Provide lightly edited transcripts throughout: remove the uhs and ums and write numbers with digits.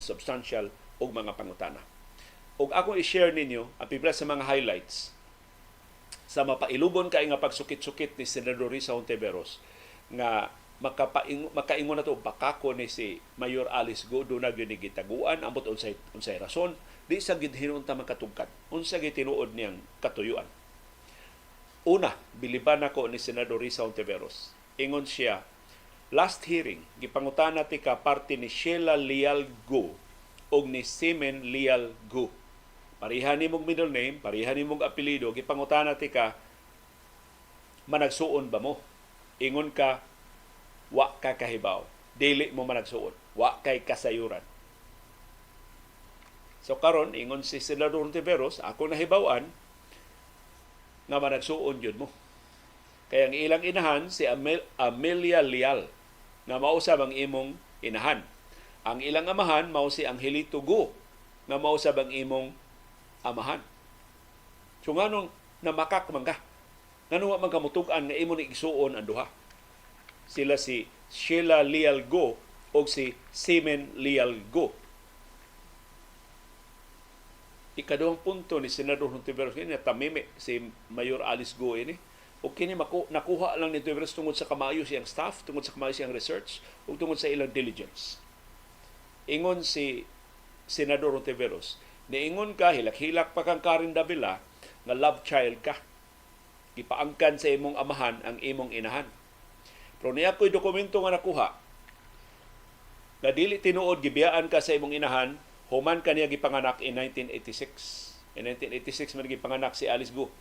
Substantial og mga pangutana. Og akong i-share ninyo ang pipila sa mga highlights sa mapailugon kay nga pagsukit-sukit ni Senador Risa Hontiveros nga makaingon na to bakako ni si Mayor Alice Guo, duna gyud ni gitaguan. Ambot unsay unsay rason, di sa gid hinunta makatugkad unsa gyud tinuod niyang katuyuan. Una, biliban nako ni Senador Risa Hontiveros. Ingon siya, last hearing, gipangutana ti ka parte ni Sheila Leal Guo og ni Simen Leal Go. Pareha nimong middle name, pareha nimong apelyido, gipangutana ti ka, managsuon ba mo? Ingon ka, wa ka kahibaw. Dili mo managsuon. Wa kay kasayuran. So karon, ingon si Senador Hontiveros, ako nahibaw-an nga managsuon yun mo. Kaya ang ilang inahan si Amelia Leal nga mausab ang imong inahan. Ang ilang amahan mao si Angelito Guo nga mausab ang imong amahan. So nganong namakak man ka? Ngano wa man ka mutug-an nga imo ni igsuon ang duha? Sila si Sheila Leal Guo o si Simen Leal Guo. Ikaduhang punto ni Senador Hontiveros, kini tamimi si Mayor Alice Guo ini. O kini nakuha lang ni Hontiveros tungod sa kamayo siyang staff, tungod sa kamayo siyang research, ug tungod sa ilang diligence. Ingon si Senador Hontiveros, niingon ka, hilak-hilak pa kang Karen Davila, nga love child ka. Gipaangkan sa imong amahan ang imong inahan. Pero niya ko'y dokumento nga nakuha na dili tinuod gibiyaan ka sa imong inahan human ka niya gipanganak in 1986. In 1986 man gipanganak si Alice Guo.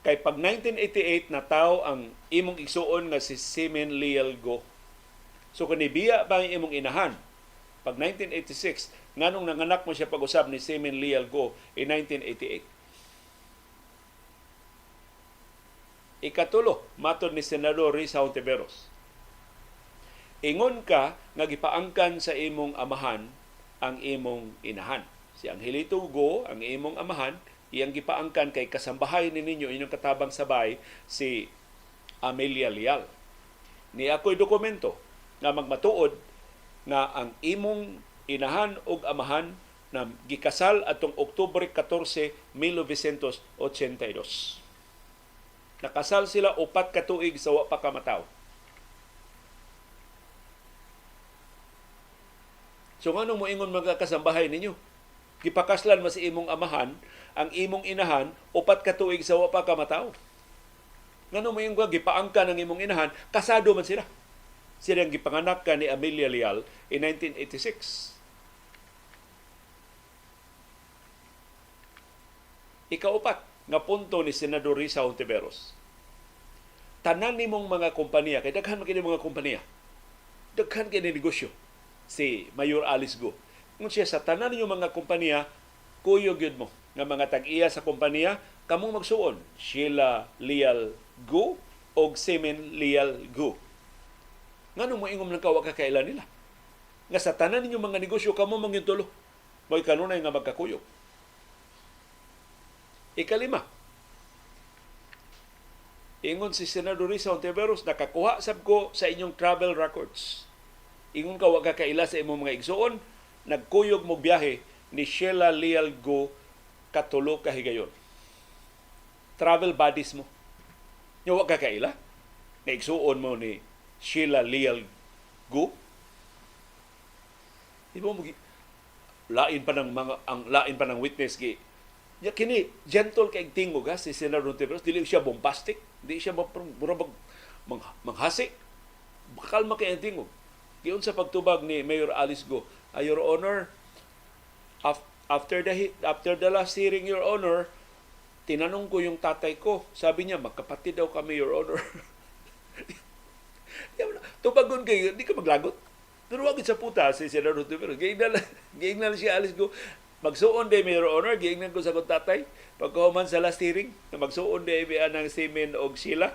Kay pag 1988 nataw ang imong igsuon nga si Simen Leal Guo. So kung nibiya pa ang imong inahan pag 1986, nganong nanganak mo siya pag-usab ni Simen Leal Guo in 1988? Ikatulo, matod ni Senador Risa Hontiveros, ingon ka nga gipaangkan sa imong amahan ang imong inahan. Si Angelito Guo, ang imong amahan, iyang gipaangkan kay kasambahay ni ninyo, inyong katabang sabay si Amelia Leal. Ni ako'y dokumento nga magmatuod nga ang imong inahan og amahan na gikasal atong Oktubre 14, 1982. Nakasal sila 4 ka tuig sa wa pa ka mataw. So nganong moingon mga kasambahay ninyo? Gipakaslan man sa imong amahan ang imong inahan 4 ka tuig sa wa pa ka mataw. Nganong moingon ka gipaangkan ang imong inahan, kasado man sila. Sila ang gipanganak ka ni Amelia Leal in 1986. Ikaupat nga punto ni Senador Risa Hontiveros. Tanan nimong mga kompanya, kay daghan man kini mga kompanya, daghan kini negosyo si Mayor Alice Guo. Kung siya sa tanan ninyo mga kompanya, kuyog yun mo nga mga tag-iya sa kompanya, kamong magsuon, Sheila Leal Guo o Simen Leal Guo. Ngano mo ingom lang ka, wa ka kaila nila? Nga sa tanan ninyo mga negosyo, kamo mangyutulo. Mo'y kanunay nga magkakuyog. Ikalima, ingon si Senador Risa Hontiveros, nakakuha sab ko sa inyong travel records. Ingon ka, wa ka kaila sa imong mga igsuon, nagkuyog mo biyahe ni Sheila Leal Guo 3 ka higayon. Travel buddies mo. Nya wa ka kaila? Naigsuon mo ni Sheila Leal Guo? Di ba mo lain pa ng mga, ang lain pa ng witness gi. Ya kini gentle kay tingog ha si Senador Hontiveros, dili siya bombastic, di siya murag manghasi. Kalma kay ang tingog. Giun sa pagtubag ni Mayor Alice Guo, Your Honor, after the last hearing, Your Honor, tinanong ko yung tatay ko. Sabi niya, magkapatid daw kami, Your Honor. Tubagon kayo, di ka maglagot. Pero wag sa puta si Senador Hontiveros. Giingnan siya Alice Guo. Magsuon day, Your Honor, giingnan ko sa akong tatay. Pagkahuman sa last hearing, na magsuon day biya ng Simen og Sheila.